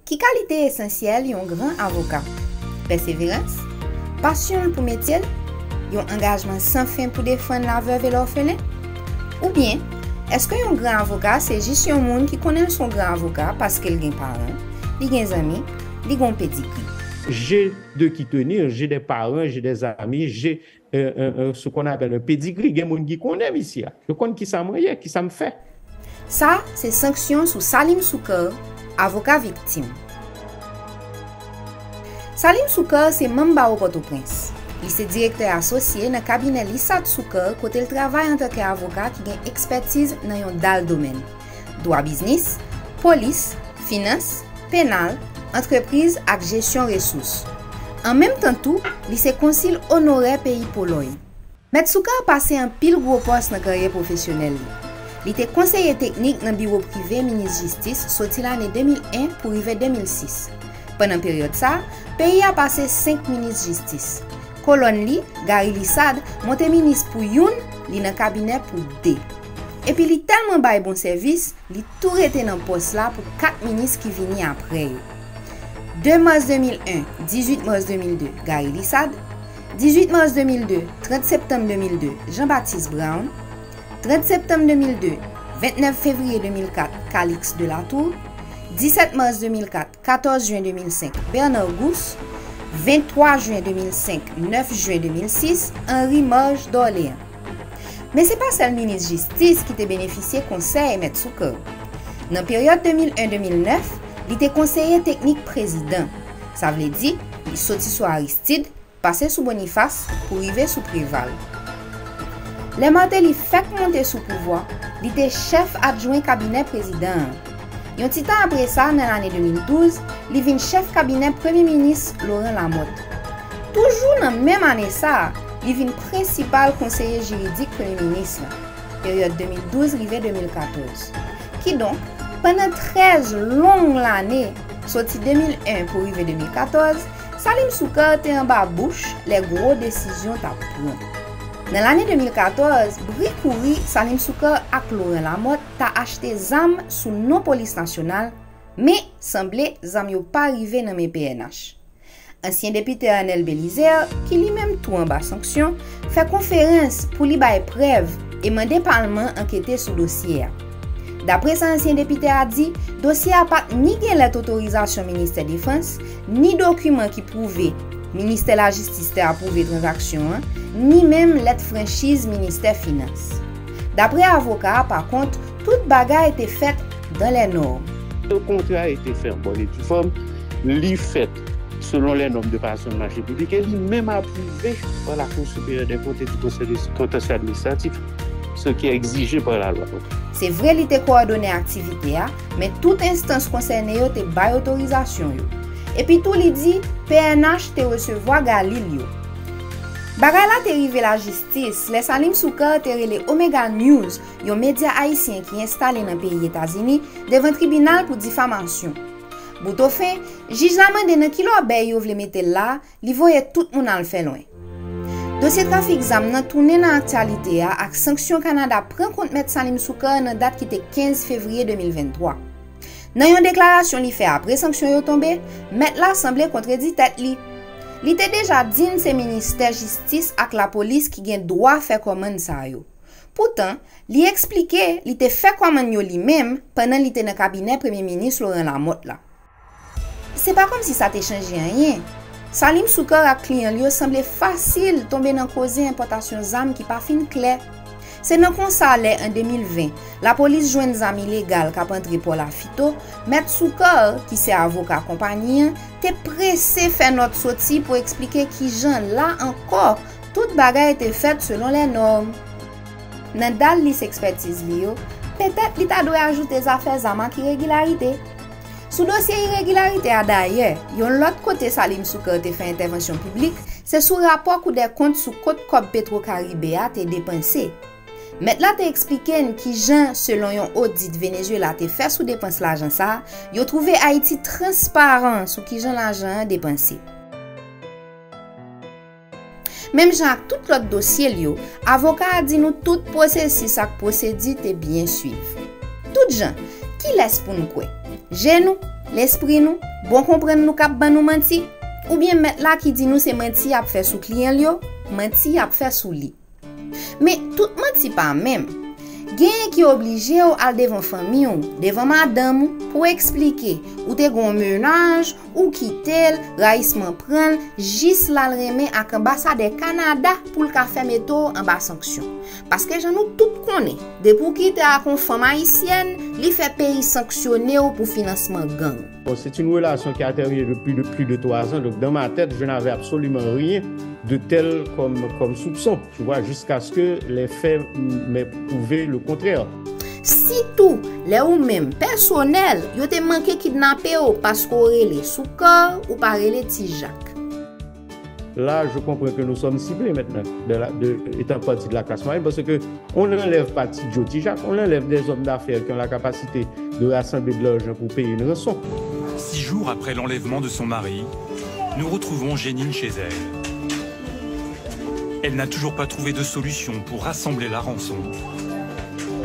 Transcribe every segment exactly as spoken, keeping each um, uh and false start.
Ki kalite esansyèl yon gran avoka? Pèseverans? Pasyon l pou metye l? Yon angajman san fen pou defann lavèv e lòfelen? Oubyen, èske yon gran avoka se jis yon moun ki konnen l se yon gran avoka paske l gen paran, li gen zanmi, li gen yon pedigri? J'ai de qui tenir, j'ai des parents, j'ai des amis, j'ai euh, euh, euh, ce qu'on appelle un pedigree. Gen moun ki konnen m isi a. Yo konn kisa mwen ye, kisa m fè. Sa se sanksyon sou Salim Soukar, avoka viktim. Salim Soukar se manm bawo Pòtoprens. Li se direktè asosye nan kabinè Lissad Soukar kote l travay antanke avoka ki gen ekspètiz nan yon dal domèn: dwa biznis, polis, finans, penal, antrepriz ak jesyon resous. An menm tan tou, li se konsil onorè peyi Polòy. Mèt Soukar pase anpil gwo pòs nan karyè pwofesyonèl li. Li te konseye teknik nan biwo prive minis jistis soti lane de mil en pou rive de mil sis. Pandan peryòd sa a, peyi a pase senk minis jistis. Kolòn li, Gary Lissad, monte minis pou youn, li nan kabinè pou de. Epi li tèlman bay bon sèvis, li tou rete nan pòs la pou kat minis ki vini apre yo. De mas de mil en, dizuit mas de mil de, Gary Lissad. Dizuit mas de mil de, trant septanm de mil de, Jean Baptiste Brown. Trant septanm de mil de, ventnèf fevriye de mil kat, Calixte Delatour. Disèt mas de mil kat, katòz jen de mil senk, Bernard Gousse. Venntwa jen de mil senk, nèf jen de mil sis, Henri Marge d'Orléans. Men se pa sèl minis jistis ki te benefisye konsèy Mèt Soukar. Nan peryòd de mil en de mil nèf, li te konseye teknik prezidan. Sa vle di, li soti sou Aristide, pase sou Boniface pou rive sou Préval. Lè Martelly fèk monte sou pouvwa, li te chèf adjwen kabinè prezidan an. Yon ti tan apre sa, nan lane de mil douz, li vin chèf kabinè premye minis Laurent Lamothe. Toujou nan menm ane sa a, li vin prensipal konseye jiridik premye minis la, peryòd de mil douz rive de mil katòz. Kidonk, pandan trèz long lane, soti de mil en pou rive de mil katòz, Salim Soukar te anba Bush lè gwo desizyon t ap pran. Nan lane de mil katòz, bri kouri Salim Soukar ak Laurent Lamothe ta achte zam sou non Polis Nasyonal, men sanble zam yo pa rive nan men P N H. Ansyen depite Arnel Bélizaire, ki li menm tou anba sanksyon, fè konferans pou li bay prèv e mande palman an ankete sou dosye a. Dapre sa ansyen depite a di, dosye a pa t ni gen lèt otorizasyon ministè defans, ni dokiman ki pwouve ministè lajistis te apwouve tranzaksyon an, ni menm lèt franchiz ministè finans. Dapre avoka a, pa kont, tout bagay te fèt dans les normes. Le contrat a été fait en bonne et due forme, li fèt selon les normes de passation de marché public et li menm apwouve par la Cour supérieure des comptes et du Conseil de contentieux administratif, ce qui est exigé par la loi. Se vre li te kowòdone aktivite a, men tout enstans konsène yo te bay otorizasyon yo. Epi tou li di P N H te resevwa galil yo. Bagay la te rive lajistis lè Salim Soukar te rele Omega News, yon medya ayisyen ki enstale nan peyi Etazini, devan tribinal pou difamasyon. Boutofen, jij la mande nan ki lòbèy yo vle mete l la, li voye tout moun al fè lwen. Dosye trafik zam nan tounen nan aktyalite a ak sanksyon Kanada pran kont Mèt Salim Soukar nan dat ki te kenz fevriye de mil venntwa. Nan yon deklarasyon li fè apre sanksyon yo tonbe, mèt la sanble kontredi tèt li. Li te deja di n se ministè jistis ak lapolis ki gen dwa fè kòmann sa yo. Poutan, li eksplike li te fè kòmann yo li menm pandan li te nan kabinè premye minis Laurent Lamothe la. Se pa kòmsi sa te chanje anyen. Salim Soukar ak kliyan l yo sanble fasil tonbe nan koze enpòtasyon zam ki pa fin klè. Se nan konsa lè an de mil ven, lapolis jwenn zam ilegal k ap antre Pò Lafito, Mèt Soukar, ki se avoka konpayi an, te prese fè nòt soti pou eksplike kijan la ankò tout bagay te fèt selon lè nòm. Nan dal lis ekspètiz li yo, petèt li ta dwe ajoute zafè zam ak iregilarite. Sou dosye iregilarite a dayè, yon lòt kote Salim Soukar te fè entèvansyon piblik, se sou rapò Koudèkont sou kot kòb Petwo Karibe a te depanse. Mèt la te eksplike n kijan, selon yon odit Venezuela te fè sou depans lajan sa a, yo twouve Ayiti transparan sou kijan lajan an depanse. Menm jan ak tout lòt dosye l yo, avoka a di nou tout pwosesis ak pwosedi te byen swiv. Tout jan, kilès pou n kwè? Je nou, lespri nou, Bon konprann nou k ap ban nou manti? Oubyen mèt la ki di nou se manti y ap fè sou kliyan l yo, manti y ap fè sou li. Men, tout manti pa menm. Genyen ki oblije w al devan fanmi w, devan madanm ou, pou w eksplike ou te gen yon mennaj, ou kite l, rayisman pran l, jis l al renmen ak anbasadè Kanada pou l ka fè mete w anba sanksyon. Paske jan nou tout konnen, depi w kite ak yon fanm ayisyèn, li fè peyi sanksyone w pou finansman gang. Bon, c'est une relation qui a terminé depuis de, plus de trois ans. Donc, dans ma tête, je n'avais absolument rien de tel comme, comme soupçon, tu vois, jusqu'à ce que les faits m'aient prouvé le contraire. Sitou, lè ou menm, pèsonèl, yo te manke kidnape w paske w rele Soukar, ou pa rele Ti Jak. Là, je comprends que nous sommes ciblés maintenant, de la, de, étant partie de la classe moyenne, parce que on n'enlève pas Ti Joe, Ti Jak, on enlève des hommes d'affaires qui ont la capacité de rassembler de l'argent pour payer une rançon. Six jours après l'enlèvement de son mari, nous retrouvons Jeanine chez elle. Elle n'a toujours pas trouvé de solution pour rassembler la rançon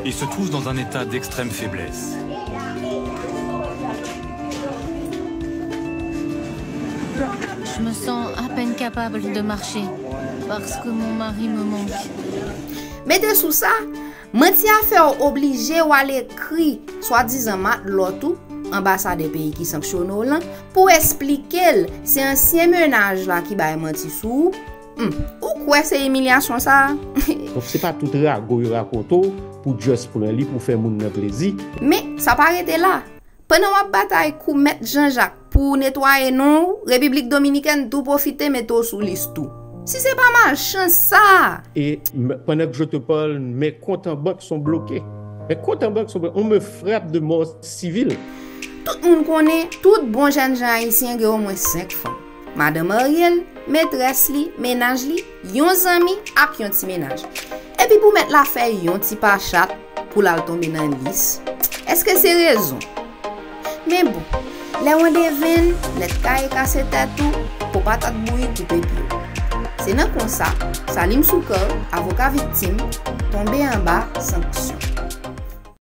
et se trouve dans un état d'extrême faiblesse. Je me sens à peine capable de marcher parce que mon mari me manque. Mete sou sa, manti a fè w oblije w al ekri swadizan matlòt ou, anbasadè peyi ki sanksyone w lan, pou w esplike l se ansyen mennaj la ki bay manti sou ou. Hmm, ou kwè se imilyasyon sa a? Donk, se pa tout rago yo rakonte w pou just pran li pou fè moun nan plezi. Men, sa pa rete la. Pandan w ap batay kou Mèt Janjak pou netwaye non w, Repiblik Dominikèn tou pwofite mete w sou lis tou. Si se pa malchans sa a! Et m-, pendant que je te parle, mes comptes en banque sont bloqués. Mes comptes en banque sont bloqués. On me frappe de mort civile. Tout moun konnen, tout bon jènjan ayisyen gen omwen senk fanm. Madan marye l, metrès li, mennaj li, yon zanmi ak yon ti mennaj. Epi pou mèt la fè yon ti pa chat pou l al tonbe nan lis. Èske se rezon? Men bon, lè w an devenn, nèt kaye kase tèt ou, po patat bouyi koupe pye w. Se nan konsa, Salim Soukar, avoka viktim, tonbe anba sanksyon.